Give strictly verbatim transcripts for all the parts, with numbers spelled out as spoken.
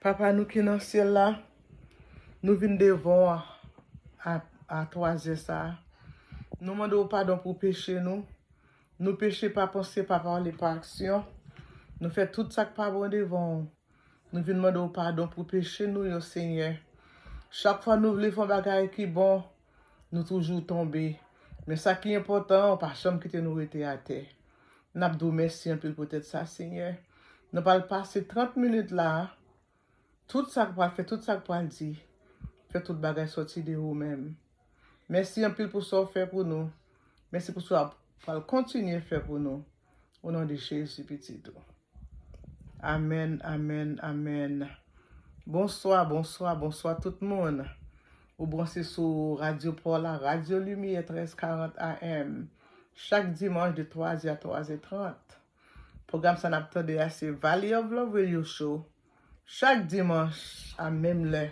Papa nou ki nan syèl la, nou vin devan w a, a, a twa zè sa a. Nou mande w padon pou peche nou. Nou peche pa panse, pa pale, pa aksyon. Nou fè tout sa k pa bon devan w. Nou vin mande w padon pou peche nou yo, Senyè. Chak fwa nou vle fè yon bagay ki bon, nou toujou tonbe. Men sa ki enpòtan an, w pa janm kite nou rete atè. N ap di w mèsi anpil poutèt sa, Senyè. Nou pral pase trant minit la a. Tout sa k pral fè, tout sa k pral di, fè tout bagay sòti de ou menm. Mèsi anpil pou sa w fè pou nou. Mèsi pou sa w pral kontinye fè pou nou. O non de Jezi, Pitit ou. Amèn, amèn, amèn. Bonswa, bonswa, bonswa tout moun. Ou branche sou Radyo Pòla, Radyo Limyè trèz karant A M. Chak dimanch de twa zè a twa zè trant. Pwogram sa n ap tande a se Valley of Love Radio Show. Chak dimanch a menm lè.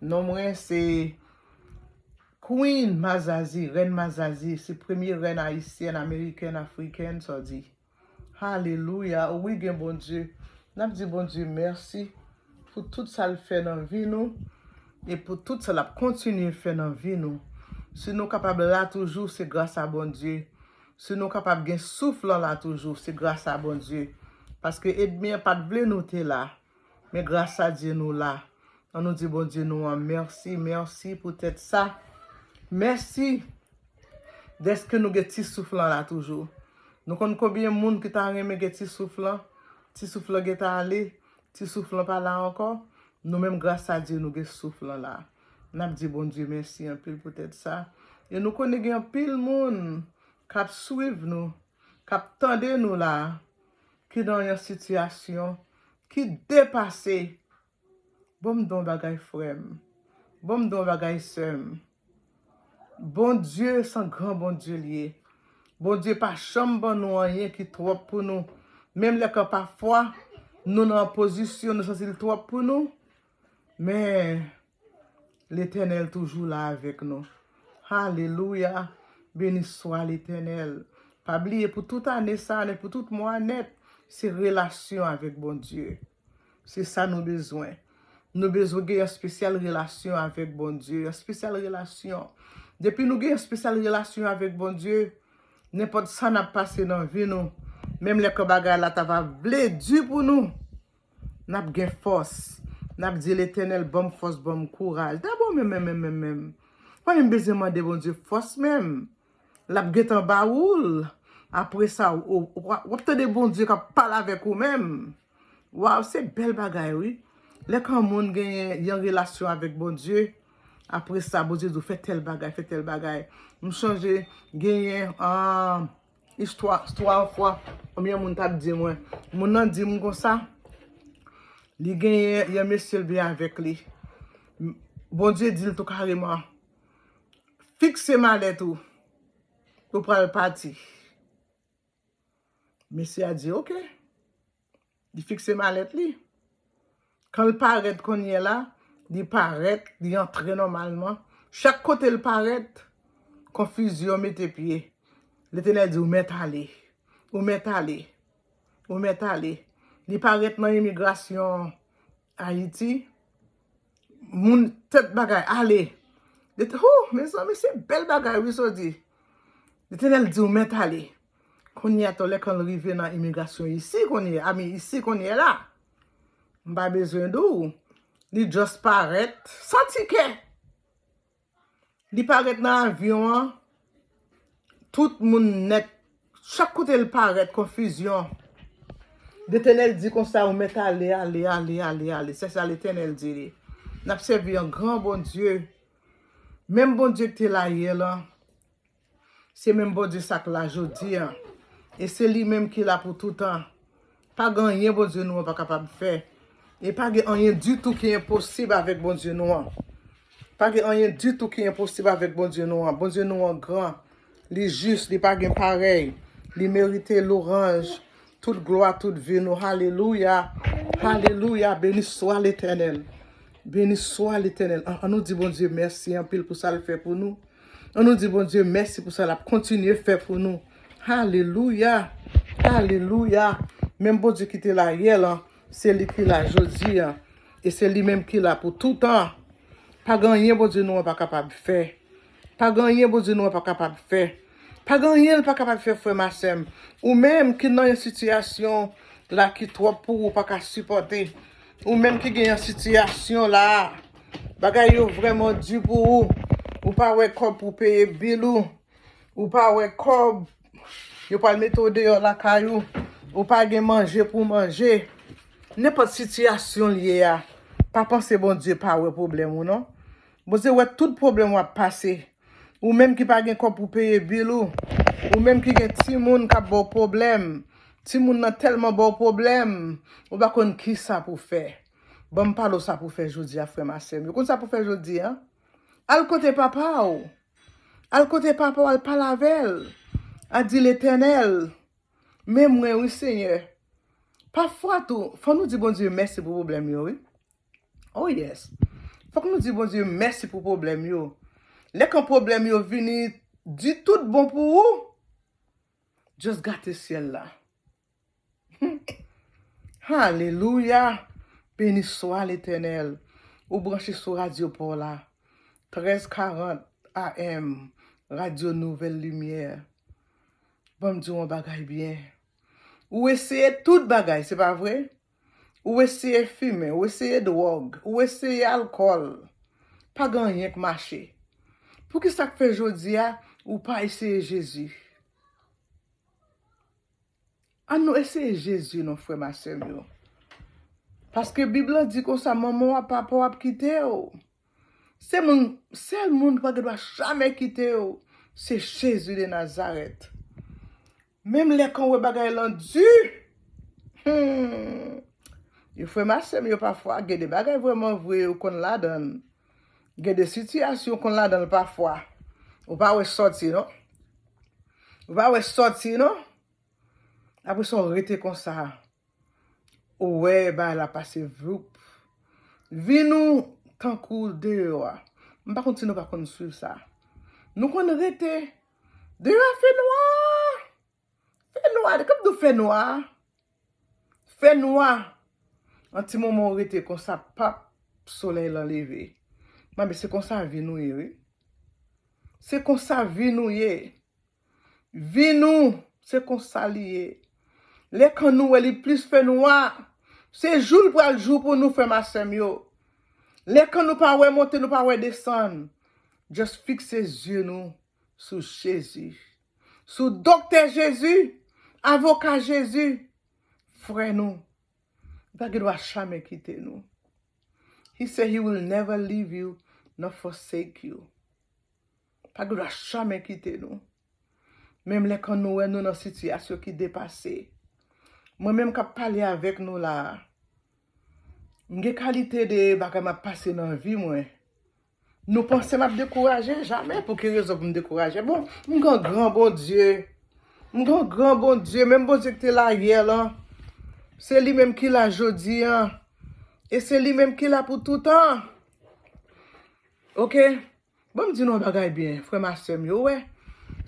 Non mwen se Queen Mazazi, Rèn Mazazi, se premye rèn ayisyèn, amerikèn, afrikèn, sa w di. Alelouya, wi gen Bondye. N ap di Bondye mèsi pou tout sa l fè nan vi nou e pou tout sa l ap kontinye fè nan vi nou. Si nou kapab la toujou, se gras a Bondye. Si nou kapab gen souf lan la toujou, se gras a Bondye. Paske ènmi an pa t vle nou te la. Men gras a Dye nou la. Ann nou di Bondye nou an mèsi, mèsi poutèt sa. Mèsi dèske nou gen ti souf lan la toujou. Nou konn konbyen moun ki ta renmen gen ti souf lan? Ti souf lan gentan ale, ti souf lan pa la ankò. Nou menm gras a Dye nou gen souf lan la. N ap di Bondye mèsi anpil poutèt sa. E nou konnen gen anpil moun k ap swiv nou, k ap tande nou la, ki nan yon sitiyasyon ki depase. Ban m di w yon bagay, frè m. Ban m di w yon bagay, sè m. Bondye se yon gran Bondye l ye. Bondye pa janm ban nou anyen ki twòp pou nou. Menm lè ke pafwa nou nan pozisyon nou santi l twòp pou nou, men Letènèl toujou la avèk nou. Alelouya! Beni swa Letènèl. Pa bliye pou tout ane sa a, pou tout mwa nèt, se relasyon avèk Bondye. Se sa nou bezwen. Nou bezwen gen yon espesyal relasyon avèk Bondye, yon espesyal relasyon. Depi nou gen yon espesyal relasyon avèk Bondye, nenpòt sa n ap pase nan vi nou, menm lè ke bagay la ta va vle di pou nou, n ap gen fòs. N ap di, Letènèl, ban m fòs, ban m kouraj. Dabò, menm, menm, menm, menm, menm. Pa menm bezwen mande Bondye fòs menm. L ap gentan ba ou l. Apre sa, w, w, w ap tande Bondye k ap pale avèk ou menm. Waw, se bèl bagay, wi. Lè kan moun genyen yon relasyon avèk Bondye, apre sa, Bondye di w, fè tèl bagay, fè tèl bagay. M chonje, genyen, ah, istwa, istwa yon fwa, yon moun t ap di mwen, moun nan di m konsa, li genyen yon mesye l byen avèk li. Bondye di l tou kareman, fikse malèt ou, ou pral pati. Mesye a di, oke. Li fikse malèt li. Kan l parèt kounye a la, li parèt, li antre nòmalman. Chak kote l parèt, konfizyon mete pye. Letènèl di, ou mèt ale. Ou mèt ale. Ou mèt ale. Li parèt nan imigrasyon Ayiti. Moun tèt bagay ale. Lete-, hou, mezanmi, se bèl bagay, wi, sa w di. Letènèl di, ou mèt ale. Kounye a, talè kan l rive nan imigrasyon isi, kounye a, ami, isi, kounye a la. M pa bezwen di w. Li just parèt, san tikè. Li parèt nan avyon an, tout moun nèt, chak kote l parèt, konfizyon. Letènèl di konsa, ou mèt ale, ale, ale, ale, ale. Se sa Letènèl di li. N ap sèvi yon gran Bondye. Menm Bondye ki te la yè lan, se menm Bondye sa k la jodi an. E se li menm ki la pou toutan. Pa gen anyen Bondye nou an pa kapab fè. E pa gen anyen ditou ki enposib avèk Bondye nou an. Pa gen anyen ditou ki enposib avèk Bondye nou an. Bondye nou an gran. Li jis, li pa gen parèy. Li merite lwanj, tout glwa, tout vi nou. Alelouya. Alelouya. Beni swa Letènèl. Beni swa Letènèl. An, an nou di Bondye mèsi anpil pou sa l fè pou nou. An nou di Bondye mèsi pou sa l ap kontinye fè pou nou. Alelouya. Alelouya. Menm Bondye ki te la yè lan, se li ki la jodi an. E se li menm ki la pou toutan. Pa gen anyen Bondye nou an pa kapab fè. Pa gen anyen Bondye nou an pa kapab fè. Pa gen anyen l pa kapab fè, frè m a sè m. Ou menm ki nan yon sitiyasyon la ki twòp pou ou, pa ka sipòte. Ou menm ki gen yon sitiyasyon la, bagay yo vrèman di pou ou. Ou pa wè kòb pou peye bil ou. Ou pa wè kòb. Yo pral mete w deyò lakay ou. Ou pa gen manje pou manje. Nenpòt sitiyasyon l ye a, pa panse Bondye pa wè pwoblèm ou non. Bondye wè tout pwoblèm w ap pase. Ou menm ki pa gen kòb pou peye bil ou. Ou menm ki gen timoun k ap ba w pwoblèm. Timoun nan tèlman ba w pwoblèm, ou pa konn kisa pou fè. Ban m pale w sa pou fè jodi a, frè m a sè m. Ou konn sa pou fè jodi a? Al kote papa w. Al kote papa w, al pale avè l. Al di, Letènèl, men mwen wi, Senyè. Pafwa tou, fò nou di Bondye mèsi pou pwoblèm yo, wi. Oh yes. Fòk nou di Bondye mèsi pou pwoblèm yo. Lè kan pwoblèm yo vini, di tout bon pou ou, just gate syèl la. Alelouya! Beni swa Letènèl. Ou branche sou radyo pa w la. Trèz karant A M, Radyo Nouvèl Limyè. Ban m di w yon bagay byen. Ou eseye tout bagay, se pa vre? Ou eseye fimen, ou eseye dwòg, ou eseye alkòl. Pa gen anyen k mache. Poukisa k fè jodi a, ou pa eseye Jezi? Ann nou eseye Jezi non, frè m a sè m yo. Paske Bib lan di konsa, manman w ak papa w ap kite w. Se moun, sèl moun ki pa gen dwa jamè kite w, se Jezi de Nazarèt. Menm lè kan w wè bagay lan di, hmm, yo, frè m a sè m yo, pafwa, gen de bagay vrèman vre ou konn ladan l. Gen de sitiyasyon ou konn ladan l pafwa. Ou pa wè sòti non. Ou pa wè sòti non. Apre sa, w rete konsa. Ou wè bagay la pase vloup. Vi nou tankou deyò a. M pa konn si nou pa konn swiv sa. Nou konn rete. Deyò a fè nwa. Fè nwa. Kòm nou fè nwa. Fè nwa. An ti moman w rete konsa, pap, solèy lan leve. Manmi, se konsa vi nou ye, wi. Se konsa vi nou ye. Vi nou, se konsa li ye. Lè kan nou wè li plis fè nwa, se jou l pral jou pou nou, frè m a sè m yo. Lè kan nou pa wè monte, nou pa wè desann, just fikse zye nou sou Jezi. Sou doktè Jezi, avoka Jezi, frè nou. Li pa gen dwa jamè kite nou. He said he will never leave you nor forsake you. Pa gen dwa jamè kite nou. Menm lè kan nou wè nou nan sitiyasyon ki depase. Mwen menm k ap pale avèk nou la a, m gen kalite de bagay m ap pase nan vi mwen. Nou panse m ap dekouraje? Jamè. Pou ki rezon pou m dekouraje? Bon, m gen yon gran Bondye. M gen yon gran Bondye. Menm Bondye ki te la yè lan, se li menm ki la jodi an. E se li menm ki la pou toutan. Oke? Ban m di nou yon bagay byen, frè m a sè m yo, wè.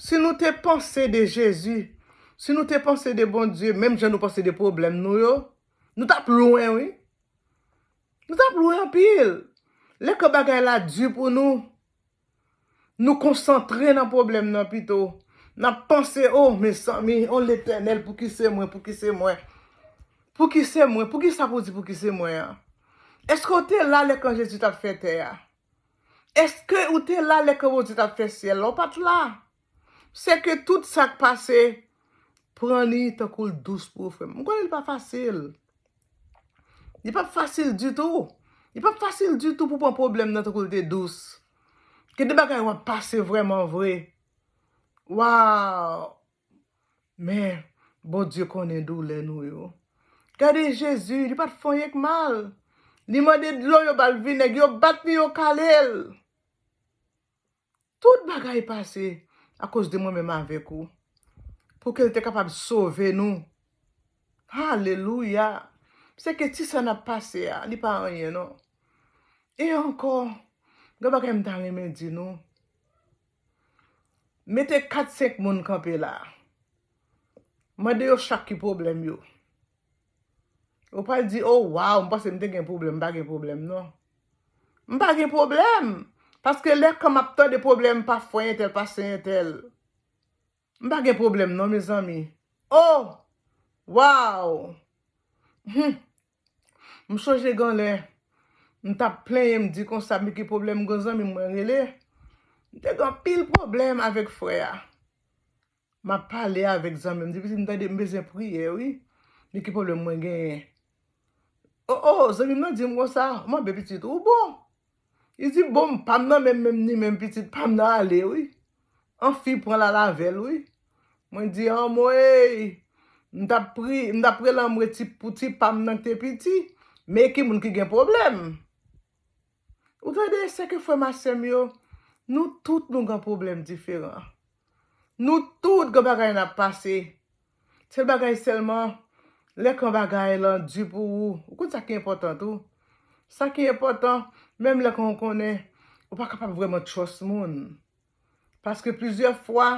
Si nou te panse de Jezi, si nou te panse de Bondye, menm jan nou panse de pwoblèm nou yo, nou t ap lwen, wi. Nou t ap lwen anpil. Lè ke bagay la di pou nou, nou konsantre nan pwoblèm nan pito. N ap panse, o, mezanmi, o Letènèl, pouki se mwen, pouki se mwen? Pouki se mwen? Pouki sa pou di pouki se mwen an? Èske w te la lè kan Jezi t ap fè tè a? Èske ou te la lè ke Bondye t ap fè syèl la? Ou pa t la. Se ke tout sa k pase, pran li tankou l dous pou ou, frè m. M konnen li pa fasil. Li p ap fasil ditou. Li p ap fasil ditou pou pran pwoblèm nan tankou l te dous. Gen de bagay w ap pase vrèman vre. Waw! Men, Bondye konnen doulè nou yo. Gade Jezi, li pa t fè anyen k mal. Li mande dlo, yo ba l vinèg, yo bat li, yo kale l. Tout bagay pase akoz de mwen menm avèk ou. Pou ke l te kapab sove nou. Alelouya! Se ke ti sa n ap pase a, li pa anyen non. E ankò, gen bagay m ta renmen di nou. Mete kat senk moun kanpe la. Mande yo chak ki pwoblèm yo. Ou pral di, "Oh, waw, m panse m te gen pwoblèm." M pa gen pwoblèm, non. M pa gen pwoblèm. Paske lè kan m ap tande pwoblèm pa frè entèl, pa sè entèl, m pa gen pwoblèm, non, mezanmi. Oh! Waw! Hmm. M sonje gen lè, m t ap plenyen, m di konsa, "Men ki pwoblèm, gen zanmi mwen rele." M te gen anpil pwoblèm avèk frè a. M ap pale avèk zanmi m, m di, "Pitit, m tande, m bezwen priyè, wi. Men ki pwoblèm mwen genyen?" O, o, zanmi m nan di m konsa, "Mwen, be pitit, ou bon?" Li di, "Bon, m pa m nan menm, menm ni menm pitit, pa m nan ale, wi. An fi pran l al avè l, wi." Mwen di, "Anmwey, m t ap pri, m t ap rele anmwe ti, pou ti pa m nan ki te piti, men ki moun ki gen pwoblèm." Ou tande, sè ke frè m ak sè m yo, nou tout nou gen pwoblèm diferan. Nou tout gen bagay n ap pase. Sèl bagay sèlman, lè kan bagay lan di pou ou, ou konn sa ki enpòtan tou. Sa ki enpòtan, menm lè kan ou konnen, ou pa kapab vrèman trust moun. Paske plizyè fwa,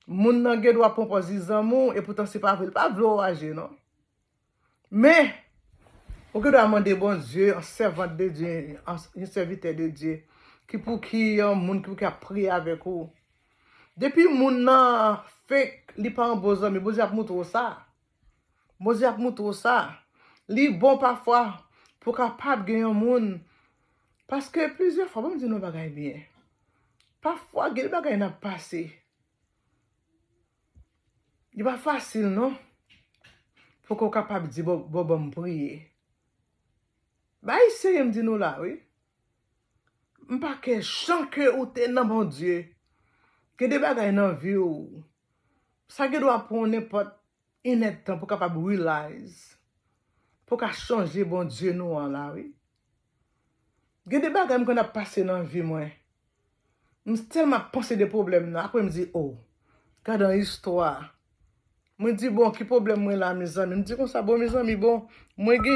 moun nan gen dwa pran pòz li zanmi w, e poutan se pa vre, li pa vle w raje, non. Men, ou gen dwa mande Bondye, an sèvant de Dye, an, yon sèvitè de Dye, ki pou ki yon moun ki pou ki ap priye avèk ou. Depi moun nan fake, li pa yon bon zanmi, Bondye ap moutre w sa. Bondye ap moutre w sa. Li bon pafwa pou kapab gen yon moun. Paske plizyè fwa, ban m di nou yon bagay byen. Pafwa, gen de bagay n ap pase. Li pa fasil, non. Pou ke w kapab di, "Bon, bon, ban m priye." Bay serye m di nou la, wi. M pa kè jan ke ou te nan Bondye. Gen de bagay nan vi w. Sa gen dwa pran w nenpòt inèdtan pou kapab realize. Pou ka chanje Bondye nou an la, wi. Gen de bagay m konn ap pase nan vi mwen. M tèlman ap panse de pwoblèm nan. Apre m di, "Oh, gad yon istwa." Mwen di, "Bon, ki pwoblèm mwen la, mezanmi?" M di konsa, "Bon, mezanmi, bon, mwen gen